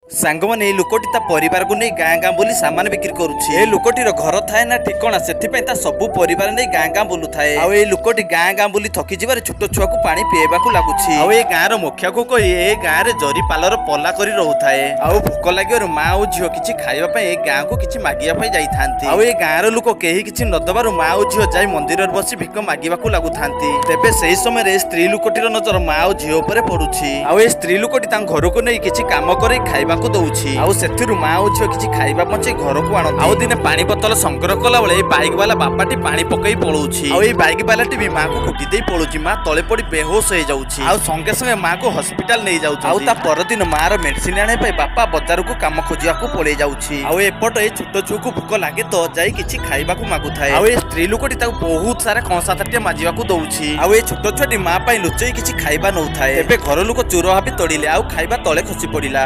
ସାଙ୍ଗମାନେ, ଏଇ ଲୋକଟି ତା ପରିବାରକୁ ନେଇ ଗାଁ ଗାଁ ବୁଲି ସାମାନ ବିକ୍ରି କରୁଛି। ଏ ଲୋକଟିର ଘର ଥାଏ ନା ଠିକଣା, ସେଥିପାଇଁ ତା ସବୁ ପରିବାର ନେଇ ଗାଁ ଗାଁ ବୁଲୁଥାଏ। ଆଉ ଏଇ ଲୋକଟି ଗାଁ ଗାଁ ବୁଲି ଥକି ଯିବାରେ ଛୋଟ ଛୁଆକୁ ପାଣି ପିଏବାକୁ ଲାଗୁଛି। ଆଉ ଏ ଗାଁର ମୁଖିଆକୁ କହି ଏ ଗାଁରେ ଜରି ପାଲର ପଲା କରି ରହୁଥାଏ। ଆଉ ଭୋକ ଲାଗିବାରୁ ମା ଓ ଝିଅ କିଛି ଖାଇବା ପାଇଁ ଏ ଗାଁକୁ କିଛି ମାଗିବା ପାଇଁ ଯାଇଥାନ୍ତି। ଆଉ ଏ ଗାଁର ଲୋକ କେହି କିଛି ନ ଦେବାରୁ ମା ଓ ଝିଅ ଯାଇ ମନ୍ଦିରରେ ବସି ଭିକ ମାଗିବାକୁ ଲାଗୁଥାନ୍ତି। ତେବେ ସେହି ସମୟରେ ସ୍ତ୍ରୀ ଲୋକଟିର ନଜର ମା ଓ ଝିଅ ଉପରେ ପଡୁଛି। ଆଉ ଏ ସ୍ତ୍ରୀ ଲୋକଟି ତାଙ୍କ ଘରକୁ ନେଇ କିଛି କାମ କରି ଖାଇବାକୁ ଦଉଛି। ଆଉ ସେଥିରୁ ମା ଓ ଝିଅ କିଛି ଖାଇବା ବଞ୍ଚେଇ ଘରକୁ ଆଣନ୍ତି। ଆଉ ଦିନେ ପାଣି ବୋତଲ ସଂଗ୍ରହ କଲା ବେଳେ ଏଇ ବାଇକ ବାଲା ବାପାଟି ପାଣି ପକେଇ ପଳଉଛି। ଆଉ ଏଇ ବାଇକ ବାଲାଟି ବି ମାକୁ କୁଟି ଦେଇ ପଳଉଛି। ମା ତଳେ ପଡି ବେହୋସ ହେଇଯାଉଛି ଆଉ ସଙ୍ଗେ ସଙ୍ଗେ ମାକୁ ହସ୍ପିଟାଲ ନେଇଯାଉଛି। ଆଉ ତା ପରଦିନ ମାର ମେଡିସିନ ଆଣିବା ପାଇଁ ବାପା ବଜାରକୁ କାମ ଖୋଜିବାକୁ ପଳେଇ ଯାଉଛି। ଆଉ ଏପଟ ଏଇ ଛୋଟ ଛୁଆକୁ ଭୋକ ଲାଗେ ତ ଯାଇ କିଛି ଖାଇବାକୁ ମାଗୁଥାଏ। ଆଉ ଏ ସ୍ତ୍ରୀ ଲୋକଟି ତାକୁ ବହୁତ ସାରା କଂସା ତାଟିଆ ମାଜିବାକୁ ଦଉଛି। ଆଉ ଏ ଛୋଟ ଛୁଆଟି ମା ପାଇଁ ଲୁଚେଇ କିଛି ଖାଇବା ନଉଥାଏ। ଏବେ ଘର ଲୋକ ଚୋର ଭାବି ତଡ଼ିଲେ ଆଉ ଖାଇବା ତଳେ ଖସି ପଡିଲା।